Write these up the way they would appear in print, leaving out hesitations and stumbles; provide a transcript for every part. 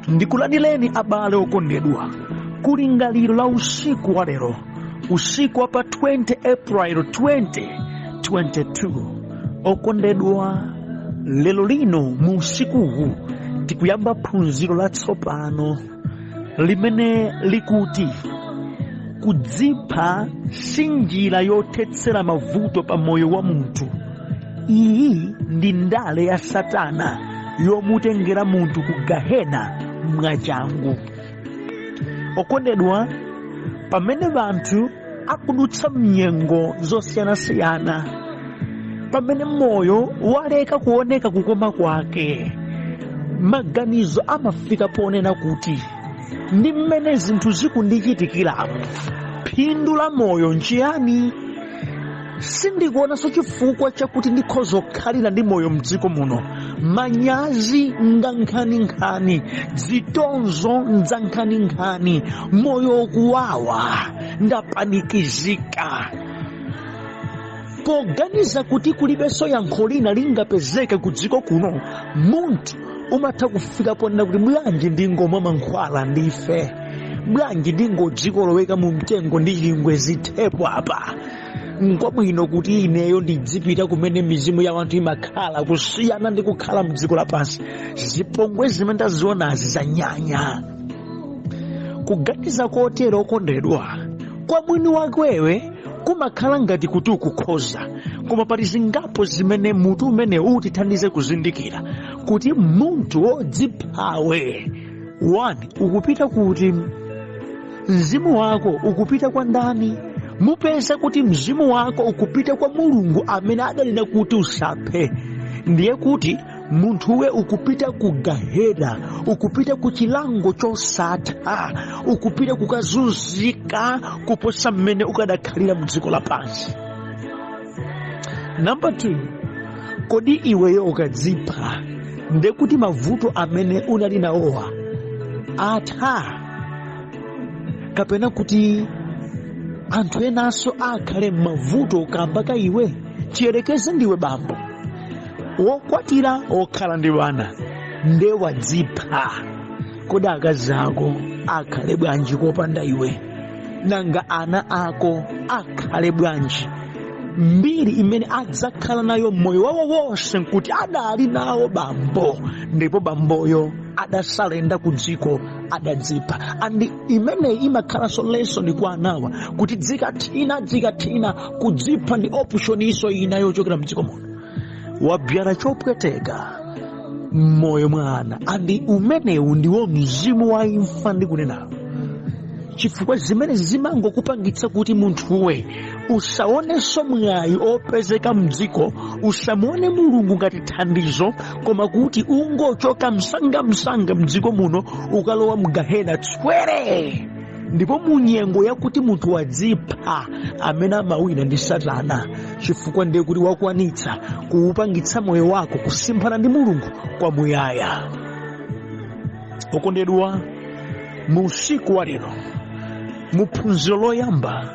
Ndikulandireni abale okondedwa kulingaliro la usiku wa lero, usiku wa pa 20 April 2022. Okondedwa, lero lino mu usikuwu tikuyamba phunziro latsopano limene likuti kudzipha si njira yothetsera mavuto pa moyo wa munthu. Iyi ndi ndale ya Satana yomutengera munthu ku gahena mwachangu. Okondedwa, pamene anthu akudutsa mnyengo zosiyanasiyana, pamene moyo waleka kuoneka kukoma kwake, maganizo amafika ponena kuti ndi mmene zinthu zikundichitikiramo, phindu la moyo nchiyani? Sindikuonanso chifukwa chakuti ndikhoza kukhalira ndi moyo mdziko muno. Manyazi ngankhaninkhani, zitonzo nzankhaninkhani, moyo ukuwawa, ndapanikizika. Poganiza kuti kulibenso yankho lina lingapezeke ku dziko kuno, munthu umatha kufika ponena kuti bwanji ndingomwa mankhwala ndife, bwanji ndingodzikoloweka mu mtengo ndi chingwe zithepo apa. Nkwabwino kuti ineyo ndidzipita kumene mizimu ya anthu imakhala kusiyana ndi kukhala mdziko lapansi. Zipongwe zimene ndazionazi zanyanya. Kuganiza kotero, okondedwa, kwa mwini wakewe kumakhala ngati kuti ukukhoza, koma pali zingapo zimene mutu umene utithandize kuzindikira kuti munthu wodziphawe, 1 ukupita kuti? Mzimu wako ukupita kwa ndani? Mupeza kuti mzimu wako ukupita kwa Mulungu amene adanena kuti usaphe. Ndiye kuti munthuwe ukupita ku gahena, ukupita ku chilango chosatha, ukupita kukazunzika kuposa mmene ukadakhalira mdziko lapansi. Namba 2, kodi iweyo ukadzipha ndekuti mavuto amene unali nawowa atha, kapena kuti anthu enanso akhale m'mavuto kamba ka iwe? Chiyerekeze ndiwe bambo wokwatira wokhala ndi wana, nde wadzipha, kodi akazi ako akhale bwanji kopanda iwe? Nanga ana ako akhale bwanji? Mbiri imene adzakhala nayo moyo wawo wonse nkuti adali nawo bambo, ndipo bamboyo adasalenda ku dziko, adadzipha. And imeneyi imakhalanso lesson kwa anawa kuti dzikathina dzikathina, kudzipha ndi option iso ina yochokera mdziko muno. Wabyala chopweteka mmoyo mwa ana, and umenewu ndiwo mzimu wa imfa ndikunenawo, chifukwa zimene zimangokupangitsa kuti munthuwe usaonenso mwayi opezeka mdziko, usamuone Mulungu ngati thandizo, koma kuti ungochoka msangamsanga mdziko muno ukalowa mgahena tswere. Ndipo munyengo yakuti munthu wadzipha, amene amawina ndi Satana, chifukwa ndiye kuti wakwanitsa kuupangitsa moyo wako kusimphana ndi Mulungu kwamuyaya. Okondedwa, mu usiku wa lero mu phunziro loyamba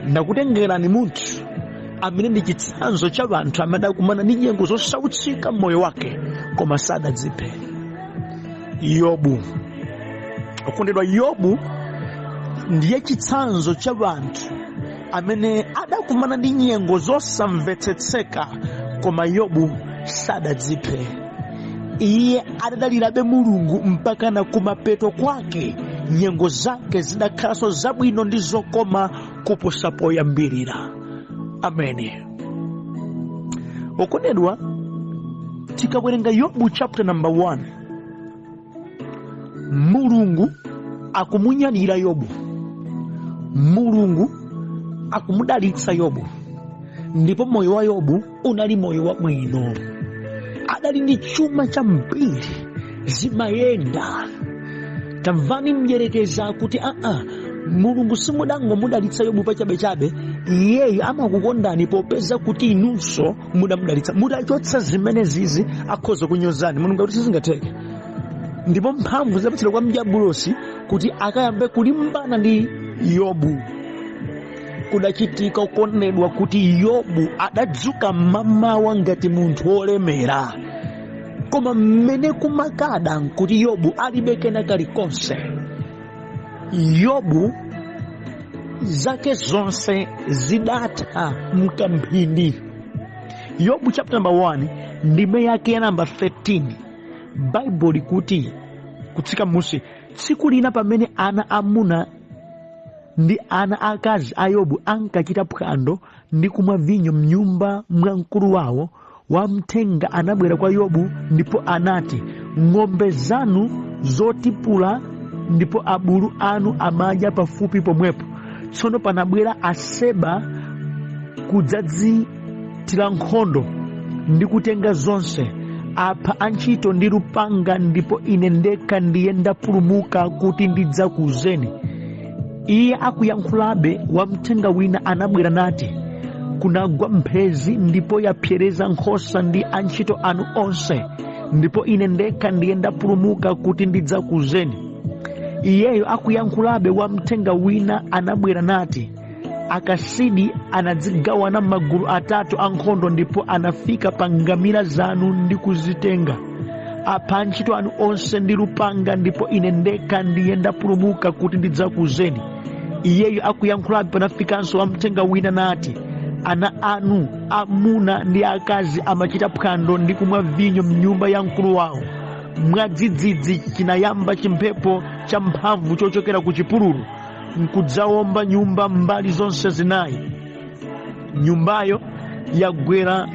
ndakutengerani munthu amene ndi chitsanzo cha anthu amene adakumana ndi nyengo zosautsika mmoyo wake koma sadadziphe. Yobu. Okondedwa, Yobu ndiye chitsanzo cha anthu amene adakumana ndi nyengo zosamvetsetseka, koma Yobu sadadziphe. Iye adadalirabe Mulungu mpaka na kumapeto kwake nyengo zake zidakhalanso zabwino ndi zokoma kuposa poyambirira. Ameni. Okondedwa, tikawerenga Yobu chapter number 1, Mulungu akumunyadira Yobu, Mulungu akumudalitsa Yobu, ndipo moyo wa Yobu unali moyo wabwino. Adali ndi chuma chambiri, zimayenda. Tamvani mdyerekezi akuti aa, Mulungu simudangomudalitsa Yobu pachabechabe, iyeyo amakukondani popeza kuti inunso mudamudalitsa. Mutachotsa zimene zizi akhoza kunyozani. Mulungu akuti sizingatheke. Ndipo mphamvu zidapatsidwa kwa mdiabulosi kuti akayambe kulimbana ndi Yobu. Kudachitika, okondedwa, kuti Yobu adadzuka mmamawa ngati munthu wolemera. Koma mmene kumakada nkuti Yobu alibe kena kalikonse. Yobu zake zonse zidatha mkamphindi. Yobu chapter number 1 ndime yake ya namba 13, Baibulo likuti kutsika m'munsi, tsiku lina pamene ana amuna ndi ana akazi a Yobu ankachita phwando ndi kumwa vinyo mnyumba mwa mkulu wawo, wamthenga anabwera kwa Yobu ndipo anati, ng'ombe zanu zotipula ndipo abulu anu amadya pafupi pomwepo. Tsono panabwera Aseba kudzadzithira nkhondo ndi kutenga zonse, apha antchito ndi lupanga, ndipo ine ndekha ndiye ndapulumuka kuti ndidzakuuzeni. Iye akuyankhulabe, wamthenga wina anabwera nati, kunagwa mphezi ndipo yapsereza nkhosa ndi antchito anu onse, ndipo ine ndekha ndiye ndapulumuka kuti ndidzakuuzeni. Iyeyo akuyankhulabe, wamthenga wina anabwera nati, Akasidi anadzigawana m'magulu atatu ankhondo ndipo anafika pa ngamira zanu ndi kuzitenga. Apha antchito anu onse ndi lupanga, ndipo ine ndekha ndiye ndapulumuka kuti ndidzakuuzeni. Iyeyo akuyankhulabe, panafikanso wamthenga wina nati, ana anu amuna ndi akazi amachita phwando ndi kumwa vinyo mnyumba ya mkulu wawo. Mwadzidzidzi chinayamba chimphepo champhamvu chochokera ku chipululu nkudzawomba nyumba mbali zonse zinayi. Nyumbayo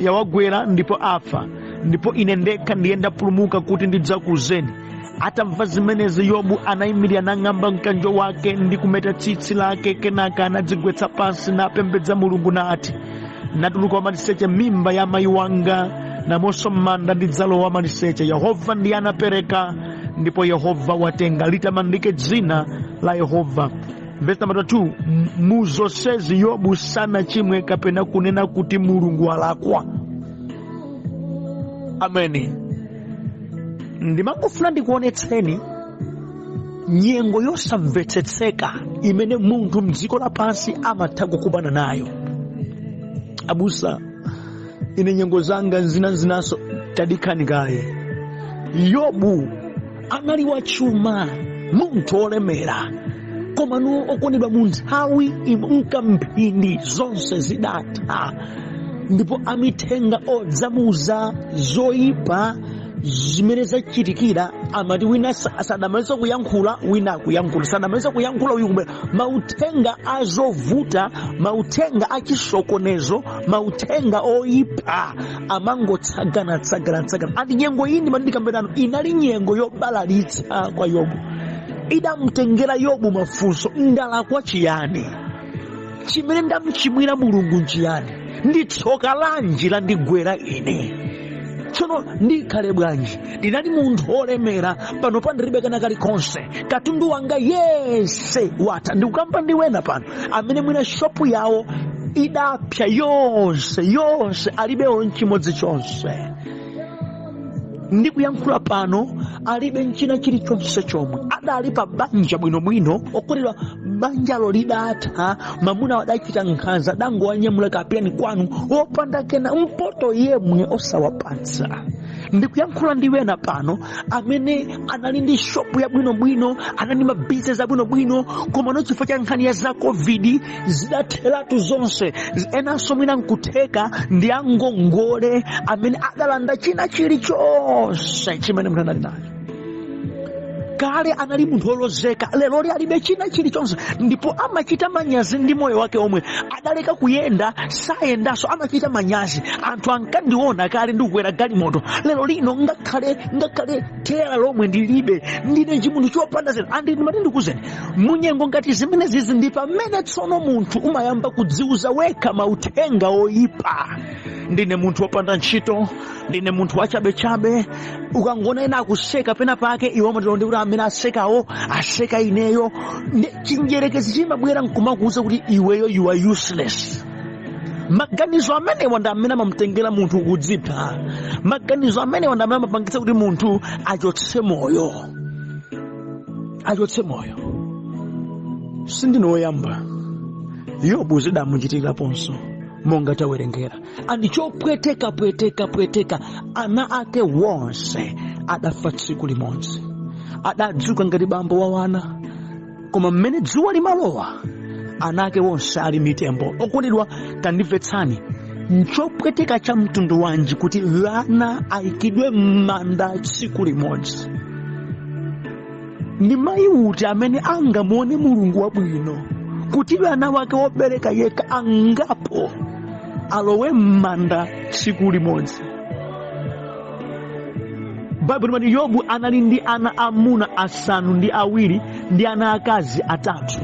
yawagwera ndipo afa, ndipo ine ndekha ndiye ndapulumuka kuti ndidzakuuzeni. Atamva zimenezi, Yobu anayimirira nang'amba mkanjo wake ndi kumeta tsitsi lake. Kenaka anadzigwetsa pansi napembedza Mulungu nati, natuluka wamaliseche mimba ya mayi wanga, namonso m'manda ndidzalowa wamaliseche. Yehova ndiye anapereka ndipo Yehova watenga, litamandike dzina la Yehova. Verse number 2, mu zonsezi Yobu sanachimwe kapena kunena kuti Mulungu walakwa. Ameni. Ndimangofuna ndikuonetseni nyengo yosamvetsetseka imene munthu mdziko lapansi amatha kukumana nayo. Abusa, ine nyengo zanga nzinanzinanso, tadikhani kaye. Yobu anali wachuma, munthu wolemera, komano okondedwa, mu nthawi mkamphindi zonse zidatha, ndipo amithenga odzamuuza zoyipa zimene zachitikira amati wina sadamalize kuyankhula, wina akuyankhula, sadamalize kuyankhula, uyu kubwera. Mauthenga azovuta, mauthenga achisokonezo, mauthenga oyipa amangotsagana tsagana tsagana. Andi nyengo iyi ndimati ndikambe nanu, inali nyengo yobalalitsa kwa Yobu. Idamtengera Yobu mafunso, ndalakwa chiyani? Chimene ndamchimwira Mulungu nchiyani? Ndi tsoka lanji landigwera ine? Tsono ndikhale bwanji? Ndinali munthu wolemera, pano pandilibe kena kalikonse, katundu wanga yense watha. Ndikukamba ndi wena pano amene mwina shopu yawo idapsa yonse yonse, alibewo nchimodzi chonse. Ndikuyankhula pano alibe nchina chilichonse chomwe. Adali pa banja bwinobwino, okondedwa, banjalo lidatha, mamuna adachita nkhanza, adangowanyamula kapitani kwanu wopanda kena mpoto yemwe osawapatsa. Ndikuyankhula ndi wena pano amene anali ndi shopu yabwinobwino, anali ndi mabizinesi abwinobwino, komano chifukwa cha nkhani ya za COVID zidatheratu zonse. Enanso mwina nkutheka ndi angongole amene adalanda china chilichonse chimene munthu anali nacho. Kale anali munthu wolozeka, leroli alibe china chilichonse, ndipo amachita manyazi ndi moyo wake omwe. Adaleka kuyenda, sayendanso, amachita manyazi. Anthu ankandiona kale ndikukwera galimoto, lero lino ngakhale teyala lomwe ndilibe, ndine chimunthu chopanda zinthu. Andi ndimati ndikuuzeni, munyengo ngati zimenezizi ndi pamene tsono munthu umayamba kudziuza wekha mauthenga oyipa. Ndine munthu wopanda ntchito, ndine munthu wachabechabe. Ukangoona ena akuseka pena pake, iwe umatero ndi kuti amene asekawo aseka ineyo. Chinjerekezi chimabwera nkumakuuza kuti iweyo you are useless. Maganizo amenewa ndi amene amamutengera munthu kudzipha. Maganizo amenewa ndi amene amapangitsa kuti munthu achotse moyo, achotse moyo. Sindine woyamba, Yobu zidamuchitiraponso. Monga tawerengera, and chopweteka pweteka pweteka, ana ake wonse adafa tsiku limodzi. Adadzuka ngati bambo wa wana, koma mmene dzuwa limalowa ana ake wonse ali mitembo. Okondedwa, tandimvetsani, nchopweteka cha mtundu wanji kuti ana ayikidwe m'manda tsiku limodzi? Ndi mayi uti amene angamuone Mulungu wabwino kuti ana wake wobereka yekha angapo alowe m'manda tsiku limodzi? Baibulo limati Yobu anali ndi ana amuna 7 ndi ana akazi 3.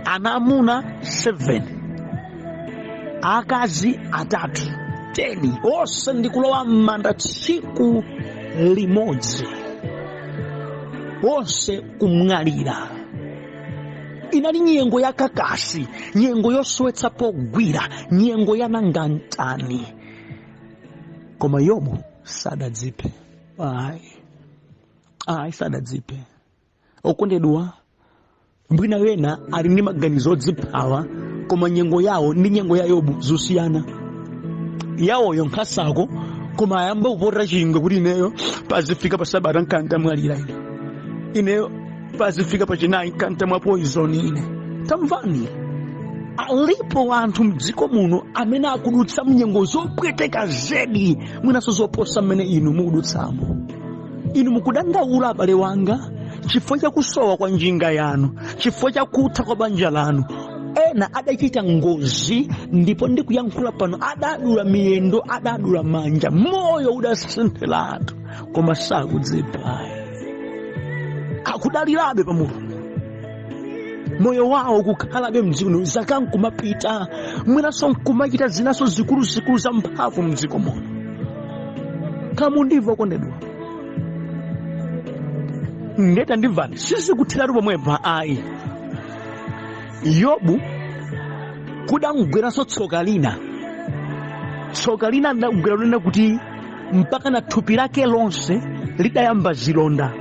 Ana amuna 7, akazi 3, 10, onse ndikulowa m'manda tsiku limodzi, onse kumwalira. Inali nyengo ya kakasi, nyengo yosowetsa pogwira, nyengo ya nangantani, koma Yobu sadadziphe. Ayi, ayi, sadadziphe. Okondedwa, mwina wena ali ndi maganizo odziphawa, koma nyengo yawo ndi nyengo ya Yobu zosiyana. Yawoyo nkhasako, koma ayamba kupotera chingwe kuti ineyo pazifika pa sabata nkantamwalira ine, ineyo pazifika pachinayi nkantamwa poison ine. Tamvani, alipo anthu mdziko muno amene akudutsa mnyengo zopweteka zedi, mwinanso zoposa mmene inu mukudutsamo. Inu mukudandaula, abale wanga, chifukwa chakusowa kwa njinga yanu, chifukwa chakutha kwa banja lanu. Ena adachita ngozi, ndipo ndikuyankhula pano adadula miyendo, adadula manja, moyo udasintheratu, koma sakudzipha, akudalirabe pa Mulungu. Moyo wawo kukhalabe mdziko muno, zaka nkumapita, mwinanso nkumachita zinanso zikuluzikulu za mphamvu mdziko muno. Kamundimva, okondedwa? Ndeta ndimvani, sizikutheratu pomwepa ayi. Yobu kudamgweranso tsoka lina. Tsoka lina lidamgwera lonena kuti mpaka na thupi lake lonse lidayamba zilonda,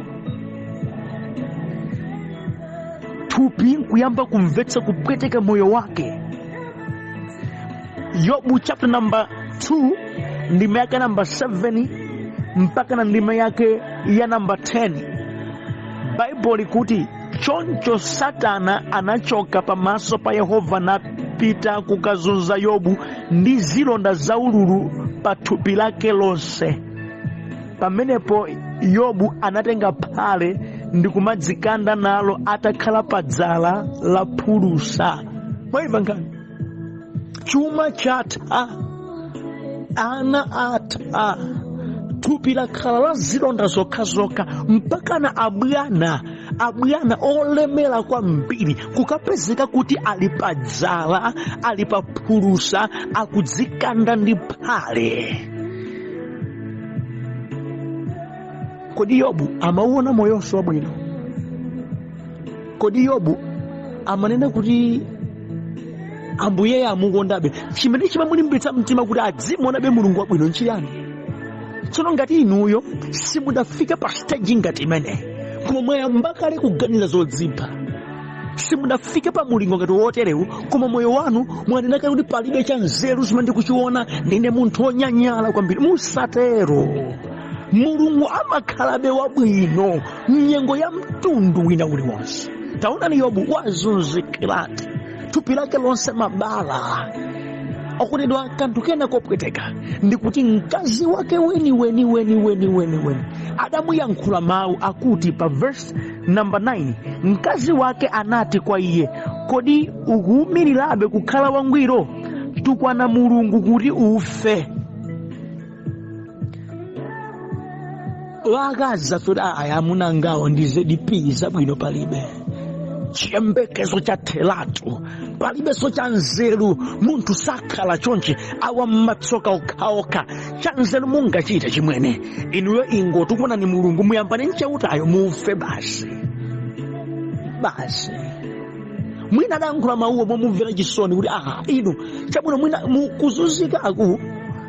thupi nkuyamba kumvetsa kupweteka moyo wake. Yobu chapter number 2 ndime yake number 7 mpaka na ndime yake ya number 10, Baibulo likuti, choncho Satana anachoka pamaso pa Yehova napita kukazunza Yobu ndi zilonda zaululu pa thupi lake lonse. Pamenepo Yobu anatenga phale ndi kumadzikanda nalo atakhala pa dzala la phulusa. Mwaimva nkhani? Chuma chatha, ana atha, thupi lakhala la zilonda zokhazokha, mpakana abwana olemera kwambiri kukapezeka kuti ali pa dzala, ali pa phulusa, akudzikanda ndi phale. Kodi Yobu amauona moyonso wabwino? Kodi Yobu amanena kuti Ambuye amukondabe? Chimene chimamulimbitsa mtima kuti adzimuonabe Mulungu wabwino nchiyani? Tsono ngati inuyo simudafike pa stage ngati imeneyi, koma mwayamba kale kuganiza zodzipha, simunafike pa mulingo ngati woterewu, koma moyo wanu mwanena kale kuti palibe cha nzeru zimene ndikuchiona, ndine munthu wonyanyala kwambiri, musatero. Mulungu amakhalabe wabwino mnyengo ya mtundu wina uliwonse. Taonani, Yobu wazunzikiratu, thupi lake lonse mabala. Okondedwa, kanthu kena kopweteka ndikuti mkazi wake weni weni weni weni weni weni adamuyankhula mawu akuti pa verse number 9, mkazi wake anati kwa iye, kodi ukuwumirirabe kukhala wangwiro? Tukwana Mulungu kuti ufe. Wakazi akuti aya amuna angawo ndi ZP, zabwino palibe, chiyembekezo chatheratu, palibenso cha nzeru, munthu sakhala chonchi, awa mmatsoka okhaokha, cha nzeru mungachite chimwene inuyo ingotukwanani Mulungu, muyambane nchautayo, mufe basi basi. Mwina adayankhula mawuwo momumvera chisoni kuti aha, inu chabwino, mwina mukuzunzika aku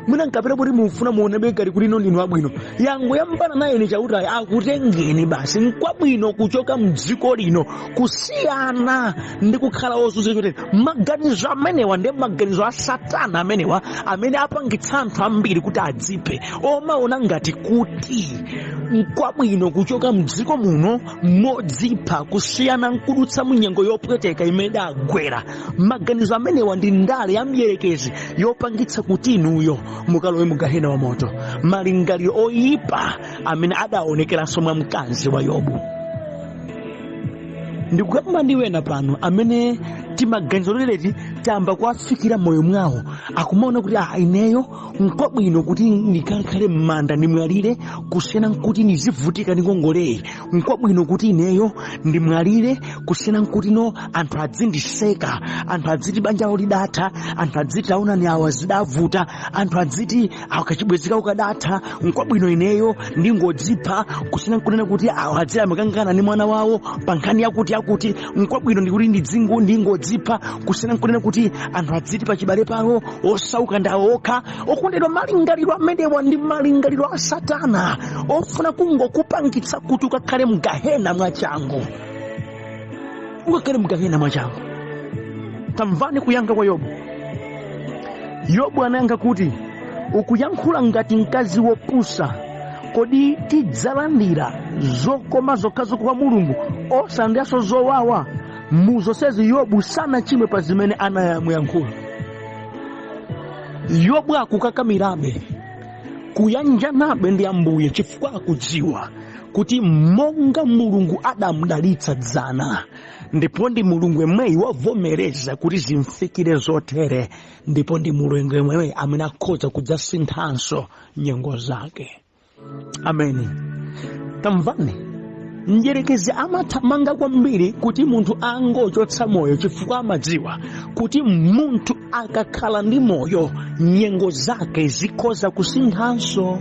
Mwina nkapena kuti mufuna muonebe ngati kuti ino ndinu abwino. Yangoyambana naye ni Chautayo, akutengeni basi. Nkwabwino kuchoka mdziko lino kusiyana ndi kukhala ozunzika chotere. Maganizo amenewa ndi maganizo a Satana amenewa amene apangitsa anthu ambiri kuti adziphe, omaona ngati kuti nkwabwino kuchoka mdziko muno modzipha kusiyana nkudutsa munyengo yopweteka imene idagwera. Maganizo amenewa ndi ndale ya mdierekezi yopangitsa kuti inuyo mukalowe mu gahena wa moto. Malingaliro oyipa amene adaonekeranso mwa mkazi wa Yobu. Ndikukamba ndi wena pano amene timaganizo totereti tayamba kuwafikira moyo mwawo, akumaona kuti ineyo nkwabwino kuti ndikakhale m'manda ndimwalire kusiyana nkuti ndizivutika ndi ngongoleyi. Nkwabwino kuti ineyo ndimwalire kusiyana nkuti no anthu adzindiseka, anthu adziti banja lawo lidatha, anthu adziti aonani awa zidavuta, anthu adziti akachibwezika ukadatha. Nkwabwino ineyo ndingodzipha kusiyana nkunena kuti awa adziti amakangana ndi mwana wawo pa nkhani yakuti yakuti. Nkwabwino ndikuti ndingodzipha kusiyana nkunena kuti anthu adziti pachibale pawo osauka ndi awo okha. Okondedwa, malingaliro amenewa ndi malingaliro a Satana ofuna kungokupangitsa kuti ukakhale mgahena mwachangu, ukakhale mgahena mwachangu. Tamvani kuyankha kwa Yobu. Yobu anayankha kuti, ukuyankhula ngati mkazi wopusa. Kodi tidzalandira zokoma zokhazokha kwa Mulungu, osalandiranso zowawa? Mu zonsezi Yobu sanachimwe pa zimene anamuyankhula. Yobu akukakamirabe kuyanjanabe ndi Ambuye chifukwa akudziwa kuti monga Mulungu adamudalitsa dzana, ndipo ndi Mulungu yemweyi wavomereza kuti zimfikire zotere, ndipo ndi Mulungu yemweyi amene akhoza kudzasinthanso nyengo zake. Ameni. Tamvani, mdierekezi amathamanga kwambiri kuti munthu angochotsa moyo, chifukwa amadziwa kuti munthu akakhala ndi moyo nyengo zake zikhoza kusinthanso.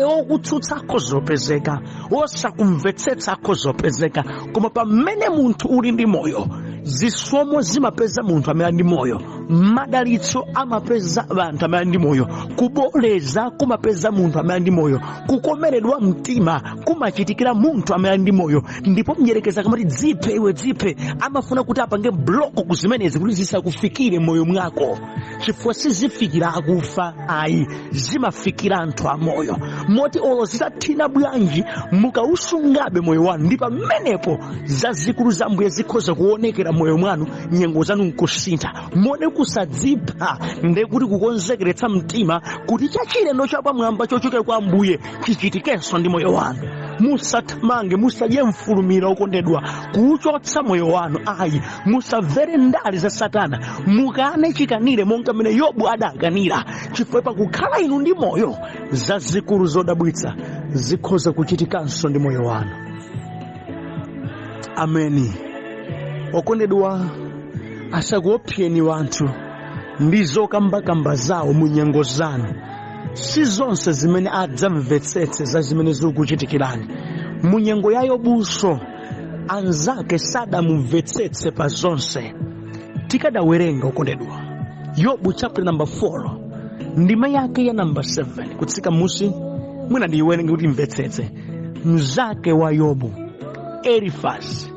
Okutsutsa akhoza kupezeka, osakumvetsetsa akhoza kupezeka, koma pamene munthu uli ndi moyo, zisomo zimapeza munthu amene ali ndi moyo, madalitso amapeza anthu amene ali ndi moyo, kuboleza kumapeza munthu amene ali ndi moyo, kukomeredwa mtima kumachitikira munthu amene ali ndi moyo. Ndipo mdierekezi akamati dziphe iwe, dziphe, amafuna kuti apange block ku zimenezi kuti zisakufikire moyo mwako, chifukwa sizifikira akufa ayi, zimafikira anthu amoyo. Moti olo zitathina bwanji, mukausungabe moyo wanu, ndi pamenepo zazikulu za Ambuye zikhoza kuonekera moyo mwanu, nyengo zanu nkusintha. Mone kusadzipha ndekuti kukonzekeretsa mtima kuti chachilendo chapamwamba chochokera kwa Ambuye chichitikenso ndi moyo wanu. Musathamange, musadye mfulumira okondedwa kuuchotsa moyo wanu ayi. Musamvere ndale za Satana, mukane chikanire monga mmene Yobu adakanira, chifukwa pakukhala inu ndi moyo zazikulu zodabwitsa zikhoza kuchitikanso ndi moyo wanu. Ameni. Okondedwa, asakuopseni wanthu ndi zokambakamba zawo mu nyengo zanu. Si zonse zimene adzamvetsetse za zimene zikukuchitikirani. Mu nyengo ya Yobuso anzake sadamumvetsetse pa zonse. Tikadawerenga okondedwa Yobu chapter number 4 ndima yake ya number 7 kutsika musi, mwina ndiyiwerenge kuti mvetsetse. Mzake wa Yobu Elifazi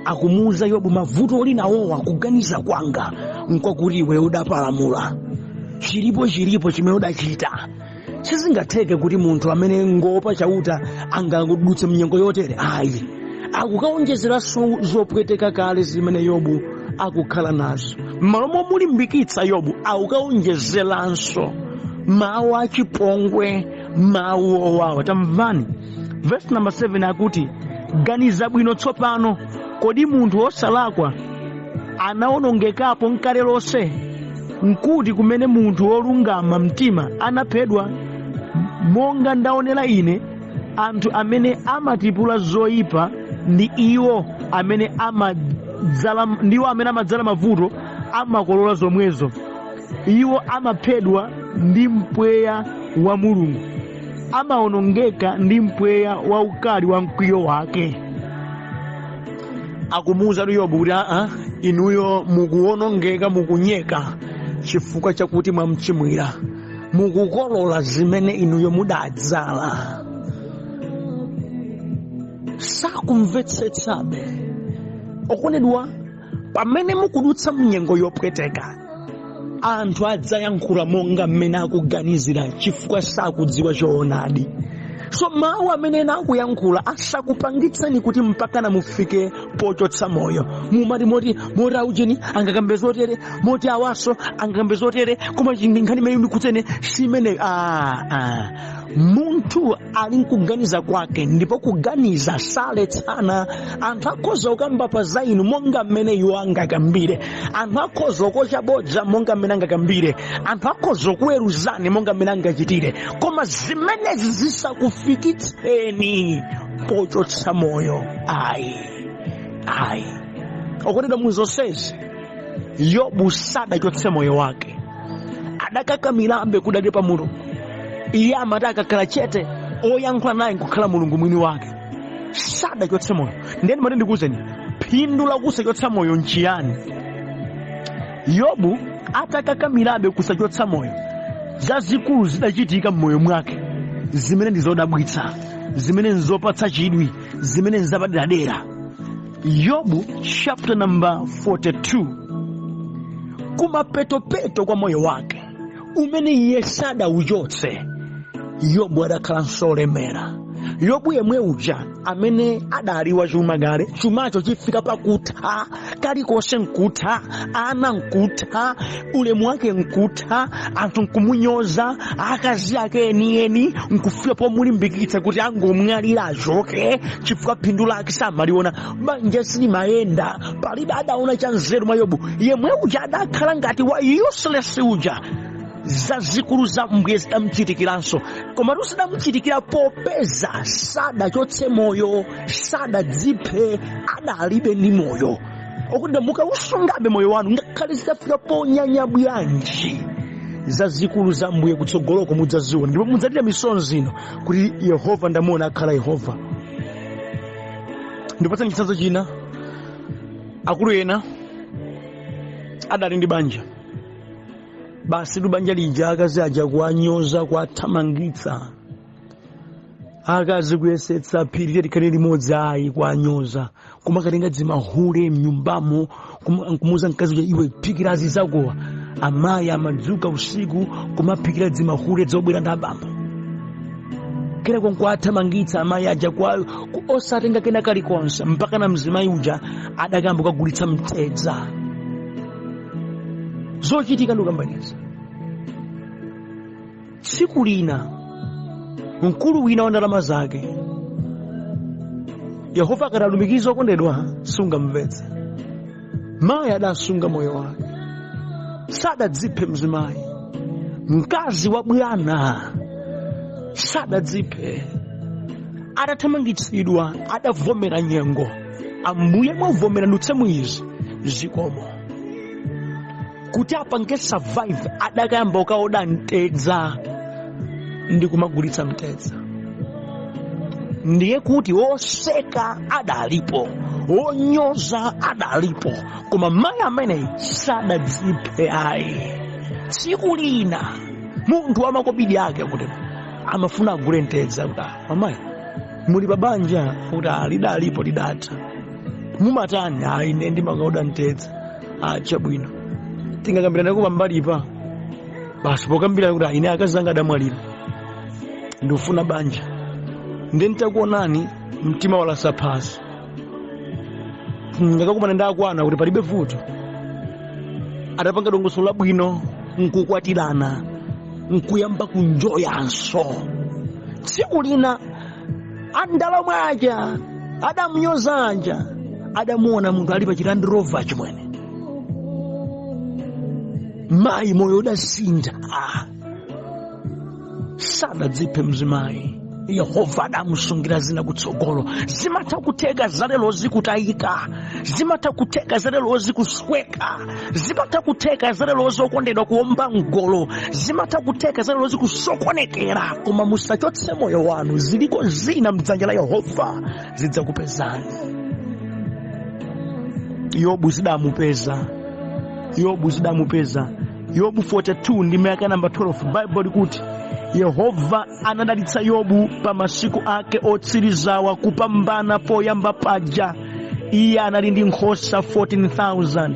akumuuza Yobu, mavuto uli nawowa, kuganiza kwanga nkwakuti iwe udapalamula, chilipo chimene udachita. Sizingatheke kuti munthu amene ngopa Chauta angadutse mnyengo yotere ayi. Akukaonjezeranso zopweteka kale zimene Yobu akukhala nazo. M'malo momulimbikitsa Yobu, akukaonjezeranso mawu achipongwe, mawu owawa. Tamvani verse number 7 akuti, ganiza bwino tsopano, kodi munthu wosalakwa anawonongekapo nkale lonse? Nkuti kumene munthu wolungama mtima anaphedwa? Monga ndaonera ine, anthu amene amatipula zoyipa ndi iwo amene amadzala, ndiwo amene amadzala mavuto amakolola zomwezo. Iwo amaphedwa ndi mpweya wa Mulungu, amawonongeka ndi mpweya waukali wa mkwiyo wake. Akumuwuza Yobu kuti aa, inuyo mukuwonongeka, mukunyeka chifukwa chakuti mwamchimwira. Mukukolola zimene inuyo mudadzala. Sakumvetsetsabe. Okondedwa, pamene mukudutsa mnyengo yopweteka, anthu adzayankhula monga mmene akuganizira chifukwa sakudziwa choonadi. So mawu amene ena akuyankhula asakupangitseni kuti mpakana mufike pochotsa moyo. Mumati moti moti aujeni angakambe zotere, moti awaso angakambe zotere, koma nkhani imene ndikutsene si imene. Munthu ali nkuganiza kwake, ndipo kuganiza saletsana. Anthu akhoza kukamba pa za inu monga mmene iwo angakambire, anthu akhoza kukocha bodza monga mmene angakambire, anthu akhoza kuweruzani monga mmene angachitire, koma zimenezi zisakufikitseni pochotsa moyo. Ayi, ayi. Okondedwa, mu zonsezi Yobu sadachotse moyo wake, adakakamirabe kudalira pa Mulungu. Iye amati akakhala chete, oyankhula naye nkukhala Mulungu mwini wake. Sadachotse moyo. Ndiye ndimati ndikuwuzeni phindu la kusachotsa moyo nchiyani. Yobu atakakamirabe kusachotsa moyo, zazikulu zidachitika m'moyo mwake zimene ndi zodabwitsa, zimene nzopatsa chidwi, zimene nzapaderadera. Yobu chapter number 42, kumapetopeto kwa moyo wake umene iye sadauchotse, Yobu adakhalanso olemera. Yobu yemwe uja amene adali wachuma kale, chumacho chifika pakutha, kalikonse nkutha, ana nkutha, ulemu wake nkutha, anthu nkumunyoza, akazi ake enieni nkufika pomulimbikitsa kuti angomwalira achoke chifukwa phindu lake samaliona, banja silimayenda, palibe adaona cha nzeru mwa Yobu. Yemwe uja adakhala ngati wa useless uja, zazikulu za Mbuye zidamuchitikiranso, komatu zidamuchitikira popeza sadachotse moyo, sadadziphe, adalibe ndi moyo. Okondedwa, mukausungabe moyo wanu ngakhale zitafika ponyanya bwanji, zazikulu za Mbuye kutsogoloko mudzaziona, ndipo mudzalira misonzi ino kuti Yehova ndamuona akhala Yehova. Ndipatseni chitsanzo china. Akulu ena adali ndi banja, basi tu banja lija akazi aja kuwanyoza, kuwathamangitsa, akazi kuyesetsa phiri tikhale limodzi, ayi, kuwanyoza, kumakatenga dzimahule mnyumbamo, kumuuza mkazi uja, iwe phikira azizakowa. Amayi amadzuka usiku kumaphikira dzimahule zobwera ndi abambo, kenako nkuwathamangitsa amayi aja osatenga kena kalikonse, mpaka na mzimayi uja adakamba kukagulitsa mtedza. Zochitika ndikukambaniza. Tsiku lina mkulu wina wa ndalama zake, Yehova akatalumikiza, okondedwa, sungamvetse. Mayi adasunga moyo wake, sadadziphe. Mzimayi, mkazi wa bwana, sadadziphe. Atathamangitsidwa adavomera nyengo. Ambuye mwavomera ndutse mwizi, zikomo. Kuti apange survive adakayamba kukaoda mtedza ndi kumagulitsa mtedza. Ndiye kuti oseka adalipo, onyoza adalipo, koma mayi ameneyi sadadziphe ayi. Tsiku lina munthu wamakobidi ake kuti amafuna agule mtedza, kuti "Ah, amayi, muli pa banja?" Kuti "Ah, lidalipo, lidatha." "Mumatani?" "Ayi, ine ndimakaoda mtedza." "Ah, chabwino, tingakambirana pambalipa?" Basi pokambirana kuti "Ah, ine akazi anga adamwalira, ndikufuna banja, ndiye nitakuonani mtima walasa phasi, ndakakumana ndi akwana." Kuti palibe vuto. Adapanga dongosolo labwino, nkukwatirana, nkuyamba kunjoyanso. Tsiku lina andalama aja adamunyoza aja adamuona munthu ali pa chi Land Rover chimwene. Mayi moyo udasintha, sadadziphe mzimayi. Yehova adamusungira zina kutsogolo. Zimatha kutheka zalero zikutayika, zimatha kutheka zalero zikusweka, zimatha kutheka zalero zokondedwa kuomba mgolo, zimatha kutheka zalero zikusokonekera, koma musachotse moyo wanu. Ziliko zina mdzanja la Yehova zidzakupezani. Yobu zidamupeza, Yobu zidamupeza. Yobu 42 ndime yake namba 12, Baibulo likuti Yehova anadalitsa Yobu pa masiku ake otsirizawa kupambana poyamba paja. Iye anali ndi nkhosa 14,000,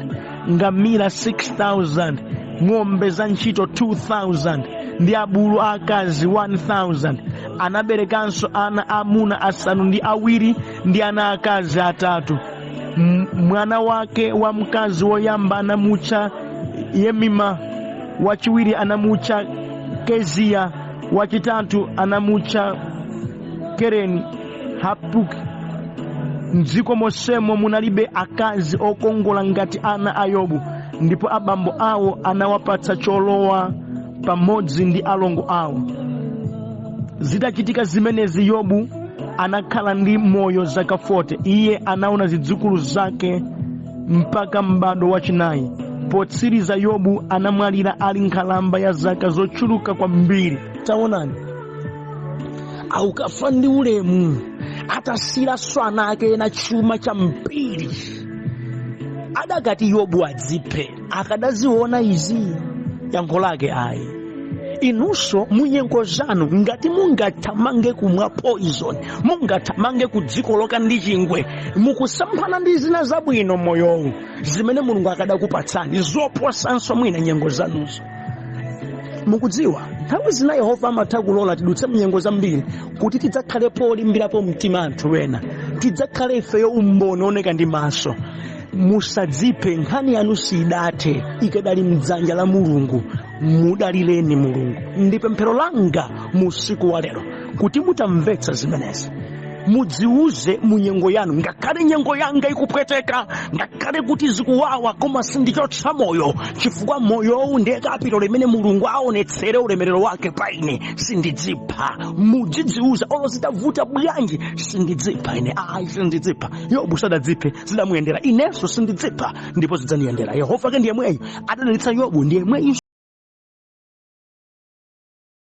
ngamira 6,000, ng'ombe za ntchito 2,000 ndi abulu akazi 1,000. Anaberekanso ana amuna 7 ndi ana akazi 3. Mwana wake wa mkazi woyamba anamutcha Yemima, wachiwiri anamutcha Keziya, wachitatu anamutcha Kereni Hapuki. Mdziko monsemo munalibe akazi okongola ngati ana a Yobu, ndipo abambo awo anawapatsa cholowa pamodzi ndi alongo awo. Zitachitika zimenezi, Yobu anakhala ndi moyo zaka 40. Iye anaona zidzukulu zake mpaka m'bado wachinayi. Potsiriza Yobu anamwalira ali nkhalamba ya zaka zochuluka kwambiri. Taonani, aukafa ndi ulemu, atasiranso ana ake ena chuma chambiri. Adakati Yobu adziphe, akadaziona izi? Yankho lake ayi. Inunso munyengo zanu, ngati mungathamange kumwa poison, mungathamange ku dziko loka ndi chingwe, mukusamphana ndi zina zabwino moyowu zimene Mulungu akadakupatsani zoposanso mwina nyengo zanuzo. Mukudziwa, nthawi zina Yehova amatha kulola tidutse mnyengo zambiri kuti tidzakhalepo olimbirapo mtima anthu ena, tidzakhale ifeyo umboni oneka ndi maso. Musadziphe, nkhani yanu sidathe, ikadali mdzanja la Mulungu. Mudalireni Mulungu. Ndi pemphero langa mu usiku wa lero kuti mutamvetsa zimenezi, mudziuze mu nyengo yanu, ngakhale nyengo yanga ikupweteka, ngakhale kuti zikuwawa, koma sindichotsa moyo, chifukwa moyowu ndiye kapito limene Mulungu aonetsere ulemerero wake pa ine. Sindidzipha. Mudzidziuza, olo zitavuta bwanji, sindidzipha ine, ayi, sindidzipha. Yobu sadadziphe, zidamuyendera. Inenso sindidzipha ndipo zidzandiyendera. Yehova ke ndiye mweyo adadalitsa Yobu, ndiye mweyo.